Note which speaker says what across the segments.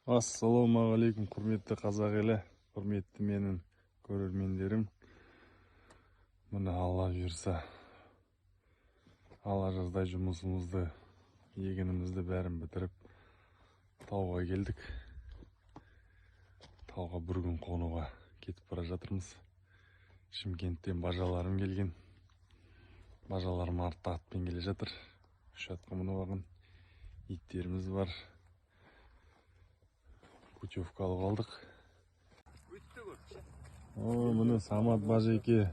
Speaker 1: Ассалаумағалейкум, құрметті қазақ елі, құрметті менің көрермендерім. Міне, Алла бұйырса, ала жаздай жұмысымызды, егінімізді бәрін бітіріп, тауға келдік. Тауға бір күн қонуға кетіп бара жатырмыз. Шымкенттен бажаларым келген. Бажаларым артта атпен келе жатыр. 3 атқа мініп алған. Иттеріміз бар. Путевка алып алдық. О, міне Самат бажеке.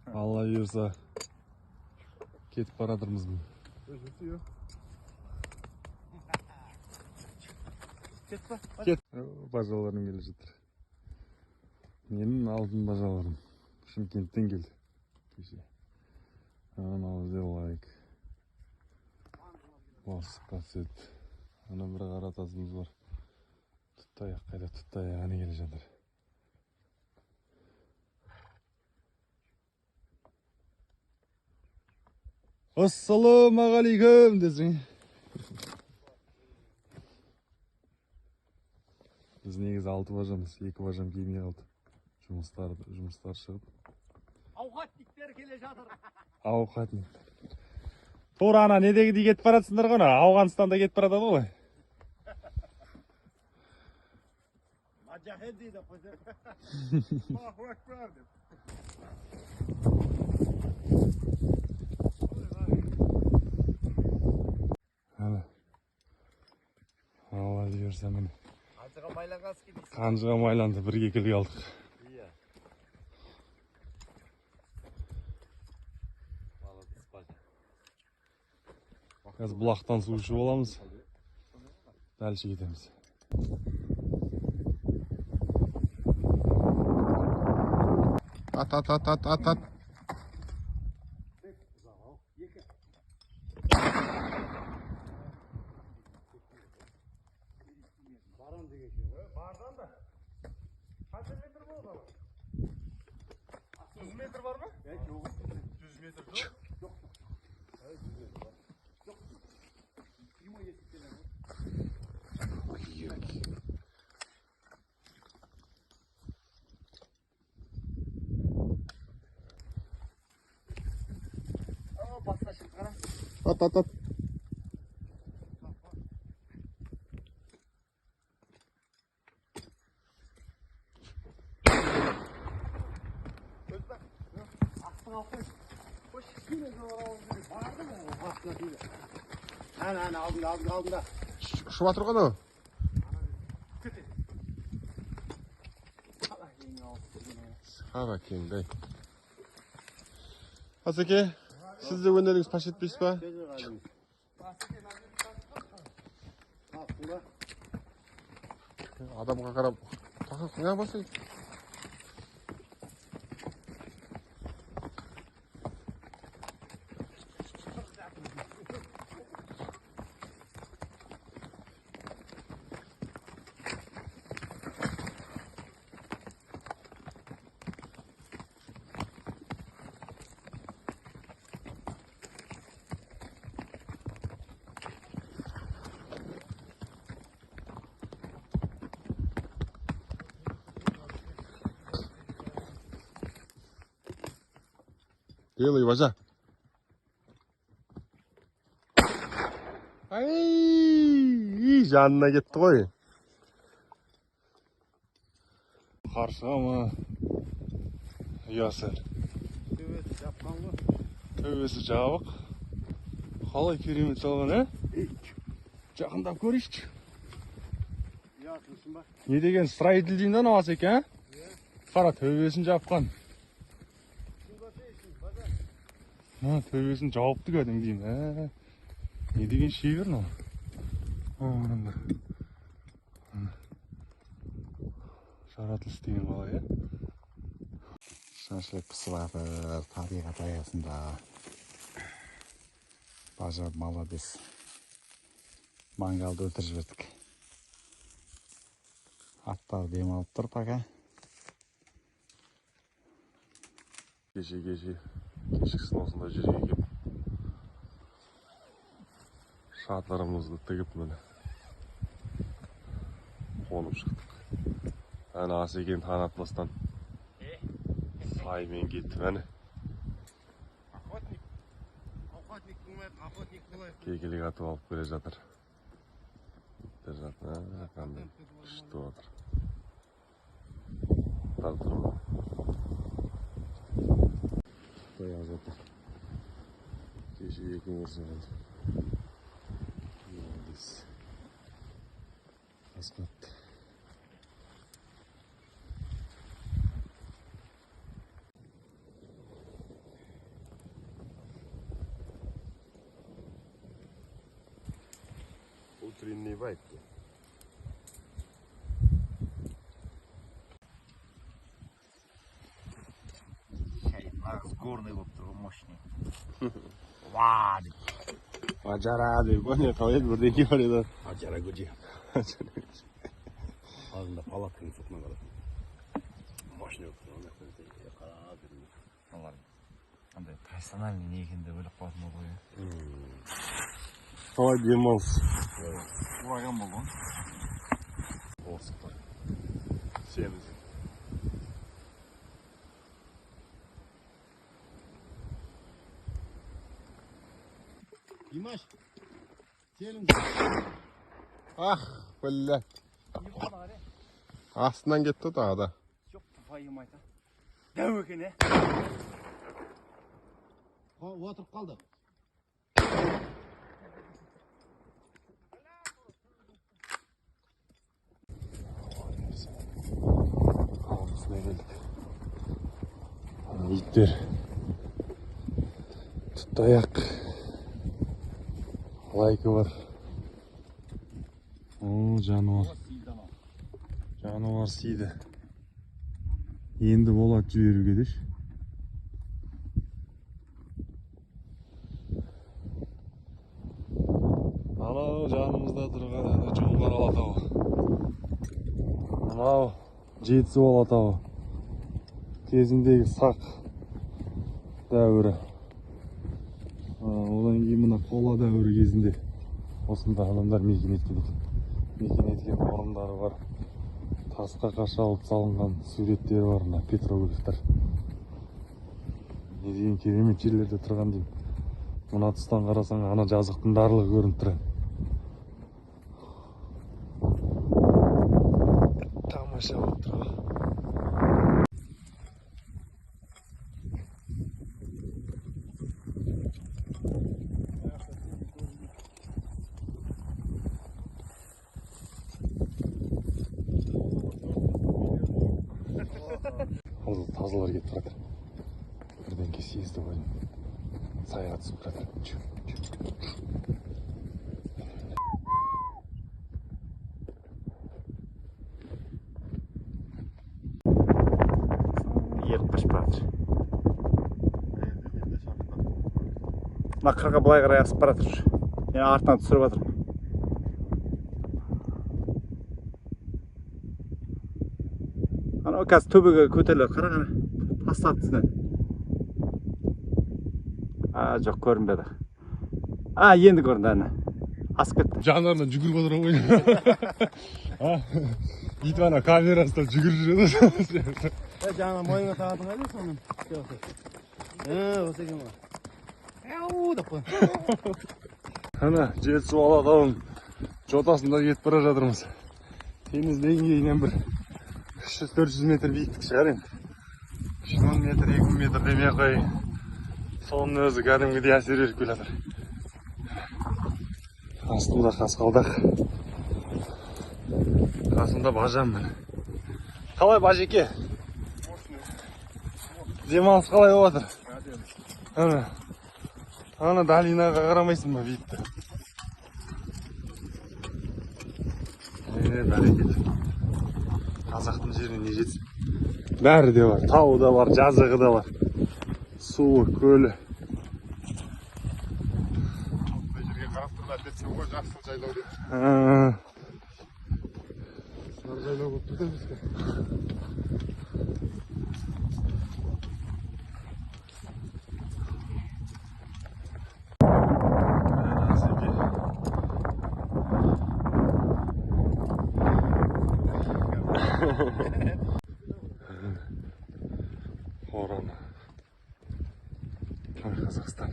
Speaker 1: Алла бұйырса, кетіп бара жатырмыз. Кет. Бажаларым келе жатыр. Менің алтын бажаларым Шымкенттен келді кеше. Анау бізде лайк. Борсыққа түседі. Ана бір қара тасымыз бар. Тұттаяқ қайда, тұттаяқ әне келе жатыр. Ассалаумағалейкум десең. Біз негізі 6 бажамыз, 2 бажам келмей қалды. Жұмыстар шығып.
Speaker 2: Ауқатниктер келе жатыр.
Speaker 1: Ауқатниктер. Тура ана недегідей кетіп баратсыңдар ғой, ана Ауғанстанда кетіп баратады ғой.
Speaker 2: Мажахед дейді қойса.
Speaker 3: Аллаху акбар деп.
Speaker 1: Ана. Алла бұйырса, міне.
Speaker 2: Қанжыға майланған дейсің.
Speaker 1: Қанжыға майланды, бірге келе алдық.
Speaker 2: Иә. Молодец, бажа.
Speaker 1: Қазір бұлақтан су ішіп аламыз. Дальше кетеміз.
Speaker 3: At, at, at, at, at, at.
Speaker 1: Бардан да. Қанша метр болады ана? 100 метр бар ма? Жоқ. 100 метр жоқ. Жоқ.
Speaker 3: At, at, at.
Speaker 2: Әне, әне, алдында, алдында, алдында.
Speaker 3: Ұшып жатыр ғой анау. Қара кеңдай. Асеке, сіз де өнеріңіз паш етпейсіз ба? Адамға қарап, тағы не басың? Делай, бажа. Ай, жанына кетті ғой.
Speaker 1: Қаршыға ма? Ұясы.
Speaker 2: Төбесі жапқан ғой.
Speaker 1: Төбесі жабық. Қалай керемет салған, ә? Жақындап көрейікші.
Speaker 2: Ұясын үшін ба?
Speaker 1: Не деген строитель деймін да анау Асеке, ә? Қара, төбесін жапқан. Мына төбесін жауыпты кәдімгідей, мә. Не деген шебер мынау. Мынандай. Жаратылыс деген қалай, ә?
Speaker 4: Шашлык пісіп жатыр табиғат аясында. Бажа молодец. Мангалды өлтіріп жібердік. Аттар демалып тұр пока.
Speaker 1: Кеше кешкісін осындай жерге келіп шатырымызды тігіп, міне.
Speaker 3: Қонып шықтық. Әне Асекең таң атпастан саймен кетіп әне.
Speaker 2: Охотник. Охотник болмайық, охотник болайық.
Speaker 3: Кекілік атып алып келе жатыр. Иттер жатыр, қандай күшті отыр. Тұр ғой. Таяқ жатыр. Кеше екі орсын қалды. Молодец. Асқат. Утренний вайб.
Speaker 4: Нағыз горный болып тұр ғой, мощный. Ва деп.
Speaker 3: Ажара деп қой, не қалай еді, бірдеңе бар еді.
Speaker 2: Ажара көже. Алдында палатканың сыртынан қарасың. Мощный болып тұр. Ана жақта қарап жүрмін.
Speaker 1: Олар андай профессиональный не екен деп ойлап қалатын болды ғой.
Speaker 3: Қалай демалыс?
Speaker 1: Ураган болды ғой.
Speaker 3: Борсықтар. Семіз.
Speaker 2: Димаш, келіңіз.
Speaker 3: Ах, бля. Астынан кетті тағы да.
Speaker 4: Жоқ, твою мать. Дәу екен, е?
Speaker 2: Отырып қалды.
Speaker 1: Ауылдың келдік. Иттер. Тұтаяқ. Лайкы бар. О, жануар. Жануар сиді. Енді болады жіберуге деші. Анау жанымызда тұрған ана Жоңғар Алатауы. Мынау Жетісу Алатауы. Кезіндегі сақ дәуірі. Одан кейін мына қола дәуірі кезінде осында адамдар мекен еткен екен. Мекен еткен орындары бар. Тасқа қашалып салынған суреттері бар, мына петроглифтер. Не деген керемет жерлерде тұрған деймін. Мына тұстан қарасаң ана жазықтың барлығы көрініп тұр. Тамаша болып тұр ғой. Тазалар кетіп жатыр. Бірдеңке сезді ғой. Сайға түсіп жатыр. Чу, чу, чу.
Speaker 4: Еріп қашып бара жатыр. Мына қырға былай қарай асып бара жатыр. Мен артынан түсіріп жатырмын. Анау қазір төбеге көтеріледі, қара қара. Тастады үстінен. А, жоқ, көрінбеді. А, енді көрінді әне. Асып кетті.
Speaker 1: Жанарына жүгіріп отыр ғой. Ит ана камера ұстап жүгіріп жүреді.
Speaker 2: Жаңа мойныңа тағатын қайда соның? Осы екен ғой. Ау деп қой.
Speaker 1: Ана Жетісу Алатауының жотасында кетіп бара жатырмыз. Теңіз деңгейінен бір 300-400 метр биіктік шығар енді. 1000 метр, 2000 метр демей ақ қояйын. Соның өзі кәдімгідей әсер беріп келе жатыр. Астымда қасқалдақ. Қасымда бажам міне. Қалай бажеке? Демалыс қалай болып жатыр? Ана, ана долинаға қарамайсың ба биікті? Бәрекелді. Қазақтың жеріне не жетсін? Бәрі де бар, тауы да бар, жазығы да бар. Суы, көлі.
Speaker 3: Мына жерге қарап тұрып әдетсе ғой, жақсы жайлау деп. Сары жайлау болып тұр да бізге.
Speaker 1: Корона. Ой, Қазақстан.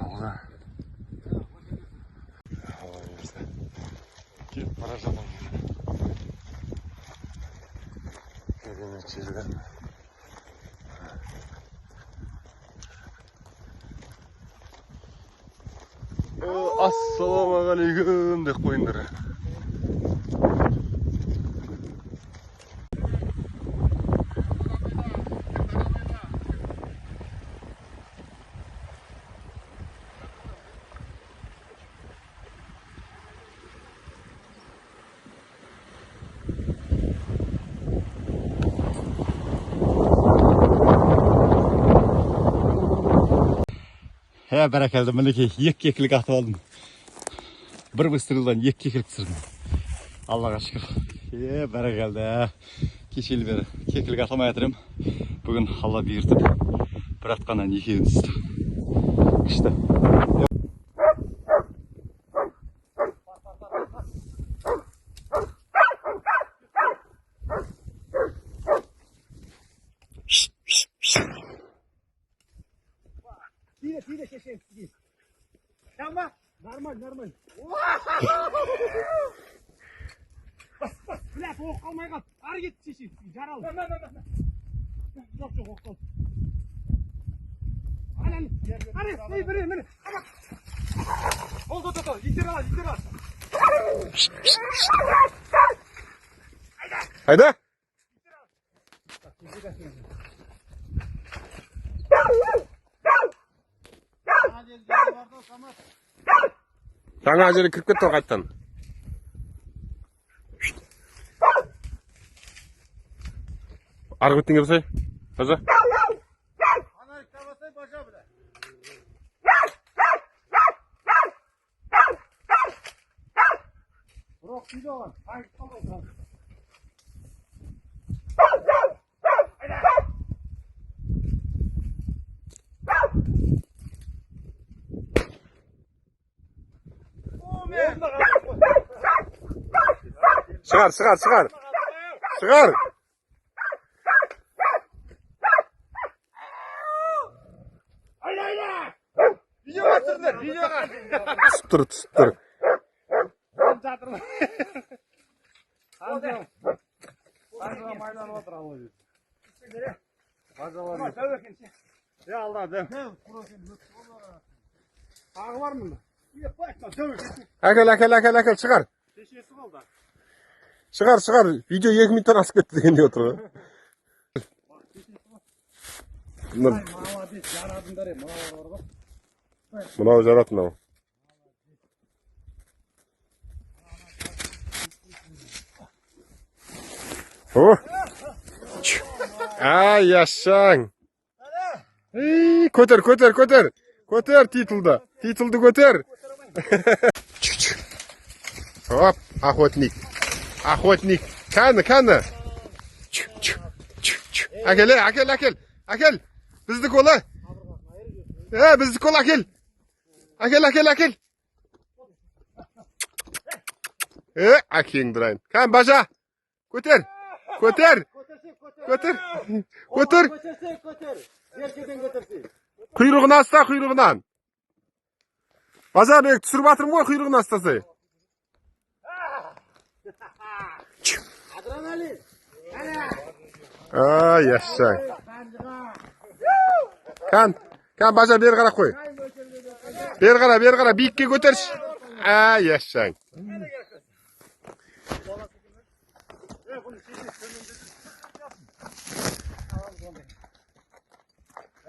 Speaker 1: Алға. Алла бұйырса. Кетіп бара жатырмын. Керемет жерлер. Ассалаумағалейкум деп қойыңдар.
Speaker 2: Ә, бәрекелді, мінекей, екі кекілік атып алдым. Бір выстрелдан екі кекілік түсірдім. Аллаға шүкір. Е, бәрекелді. Кешелі бері кекілік ата алмай жатыр едім. Бүгін Алла бұйыртып, бір атқаннан екеуін түсті. Күшті.
Speaker 5: Блядь, оқ қалмай қалды. Ары кет, шеше, жаралы. Жоқ, жоқ, оқ қалды. Ананы, ары, ей, міне, міне. Болды, болды, болды, итере алады, итере алады.
Speaker 3: Айда. Жаңа жерге кіріп кетті ғой қайтадан. Арғы беттен келсей, бажа.
Speaker 5: Оқ тиді оған, таңып қалмай сразу.
Speaker 3: Шығар, шығар, шығар. Шығар.
Speaker 5: Видеоға түсіріңдер, видеоға.
Speaker 3: Түсіп тұр, түсіп тұр.
Speaker 5: Жатырмын. Қанжыға майланып отыр, Алла берсін. Бажалар. Е, алда, дәу. Тағы бар мұнда.
Speaker 3: Әкел, әкел, әкел, әкел, шығар.
Speaker 5: Шешесі қалды.
Speaker 3: Шығар, шығар. Видео 2 минуттан асып кетті дегендей отыр ғой.
Speaker 5: Молодец, жарадыңдар, е, мыналар бар ғой.
Speaker 3: Мынау жарады мынау. О! Ай, яшаң. Ей, көтер, көтер, көтер. Көтер титулды. Титулды көтер. Оп, охотник. Охотник. Кәні, кәні. Әкел, е, әкел, әкел. Әкел. Біздікі ол, е. Е, біздікі ол, әкел. Әкел, әкел, әкел. Е, әкеңді ұрайын. Кән, бажа. Көтер. Көтер. Көтер. Көтер.
Speaker 5: Көтерсек, көтер. Еркеден көтерсек.
Speaker 3: Құйрығынан ұста, құйрығынан. Бажа, мен түсіріп жатырмын ғой, құйрығынан ұстасай.
Speaker 5: Адреналин.
Speaker 3: Ай, яшаң. Кән, кән, бажа, бері қарап қой. Бері қара, бері қара, биікке көтерші. Ай, яшаң.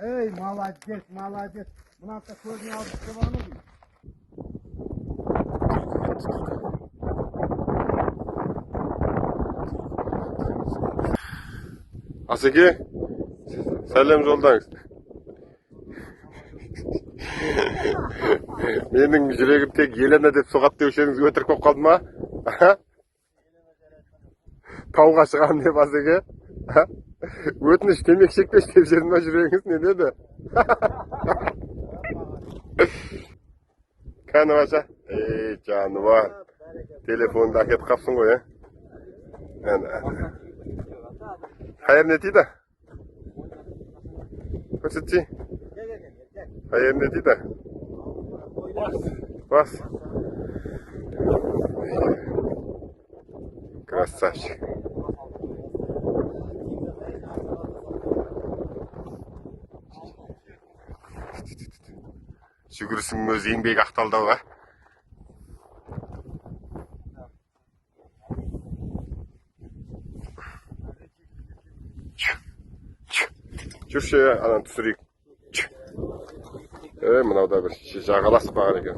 Speaker 5: Ей, молодец, молодец. Мынаны да көзіне алып түсіп алған ғой.
Speaker 3: Асеке, сәлем жолдаңыз. Менің жүрегім тек Елена деп соғады деуші едіңіз, өтірік болып қалды ма? Тауға шығамын деп, Асеке. Өтініш, темекі шекпеші деп жіберді ма жүрегіңіз, не деді? Кәні, баша. Ей, жануар. Телефонды әкетіп қапсың ғой, е? Әне, әне. Қай тиді? Көрсетші. Қай жеріне тиді? Бас. Красавчик. Жүгірісінің өзі еңбек ақталды ау, а? Жүрші, ананы түсірейік. Е, мынау да бір жағаласып қалған екен.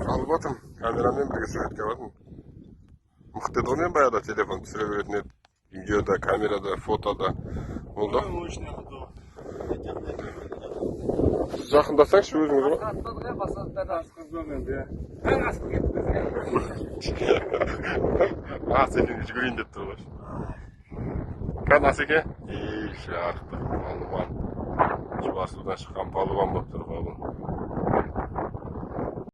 Speaker 3: Алып отырмын, камерамен бірге суретке алып. Мықты еді ғой, мен баяғыда телефон түсіре беретін еді. Видеода, камерада, фотода. Болды. Сіз жақындасаңызшы өзіңіз ғой.
Speaker 5: Мен асып кеттім.
Speaker 3: Асекең жүгірейін деп тұр ғой. Кән, Асеке? Ей, жарықтық палуан. Жуасудан шыққан палуан болып тұр ғой бұл.